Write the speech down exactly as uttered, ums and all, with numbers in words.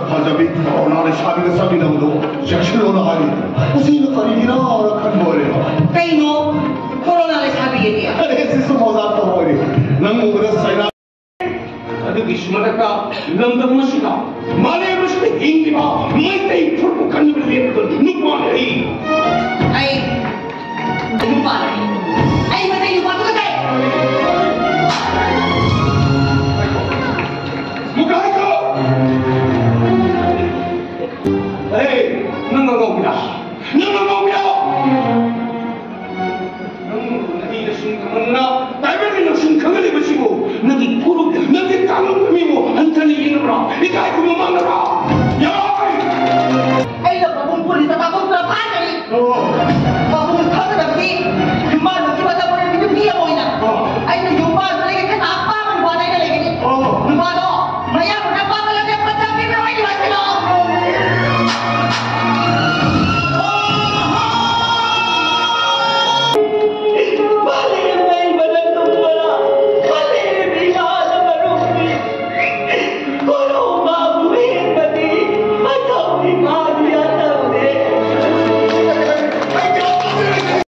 ꯐꯖꯕꯤ ꯀꯣꯔꯣꯅꯥ ꯂꯩꯁꯥꯕꯤꯒ ꯆꯠꯃꯤꯟꯅꯕꯗꯣ ꯆꯦꯛꯁꯤꯜꯂꯣꯅ ꯍꯥꯏꯔꯤ꯫ ꯃꯁꯤꯅ ꯀꯔꯤꯒꯤꯔꯥꯅ ꯈꯟꯕ ꯑꯣꯏꯔꯦꯕ꯫ ꯀꯩꯅꯣ? ꯀꯣꯔꯣꯅꯥ ꯂꯩꯁꯥꯕꯤꯒꯗꯤ? ꯑꯔꯦ, ꯁꯤꯁꯨ ꯃꯖꯥꯛ ꯇꯧꯕ ꯑꯣꯏꯔꯦ꯫ ꯅꯪ ꯎꯕꯗ ꯆꯩꯅꯥ꯫ ꯑꯗꯨꯒꯤꯁꯨ ꯃꯊꯛꯇ ꯂꯝꯗꯝ ꯑꯁꯤꯗ, ꯃꯥꯂꯦꯝ ꯑꯁꯤꯗ ꯍꯤꯡꯂꯤꯕ ꯃꯩꯇꯩ ꯐꯨꯔꯨꯞ ꯀꯟꯅꯕ ꯂꯦꯞꯄ ꯅꯨꯄꯥꯅꯤ ꯑꯩ꯫ ꯑꯩ ꯅꯨꯄꯥꯅꯤ꯫ ꯑꯩ ꯃꯩꯇꯩ ꯅꯨꯄꯥꯗꯨ ꯅꯠꯇꯦ꯫ ꯃꯨꯀꯥꯏꯀꯣ! ꯑꯦ, ꯅꯪ ꯑꯉꯥꯎꯕꯤꯔꯥ? ꯅꯪ ꯑꯉꯥꯎꯕꯤꯔꯥ? ꯅꯪ ꯅꯪꯒꯤ ꯅꯁꯤꯡ ꯈꯪꯍꯟꯗꯅ ꯇꯥꯏꯕꯪꯒꯤ ꯅꯁꯤꯡ ꯈꯪꯍꯜꯂꯤꯕꯁꯤꯕꯨ ꯅꯪꯒꯤ ꯐꯨꯔꯨꯞ, ꯅꯪꯒꯤ ꯀꯥꯡꯂꯨꯞ ꯃꯤꯕꯨ ꯍꯟꯊꯅ ꯌꯦꯡꯅꯕ꯭ꯔꯥ? ꯏꯀꯥꯏ ꯈꯨꯝꯅ ꯃꯥꯟꯅꯕ꯭ꯔꯥ? ꯌꯥꯔꯣꯏ! ꯑꯩꯅ ꯄꯥꯕꯨꯡ ꯄꯨꯂꯤꯁꯇ ꯇꯥꯛꯊꯣꯛꯇꯨꯅ ꯐꯥꯈ꯭ꯔꯅꯤ꯫ ꯑꯣ꯫ ꯄꯥꯕꯨꯡ ꯈꯪꯒꯗꯕꯗꯤ ꯏꯃꯥꯟꯅꯕꯒꯤ ꯃꯇꯝ ꯑꯣꯏꯔꯝꯃꯤꯗꯨ ꯃꯤ ꯑꯃ ꯑꯣꯏꯅ꯫ ꯑꯣ꯫ ꯑꯩꯅ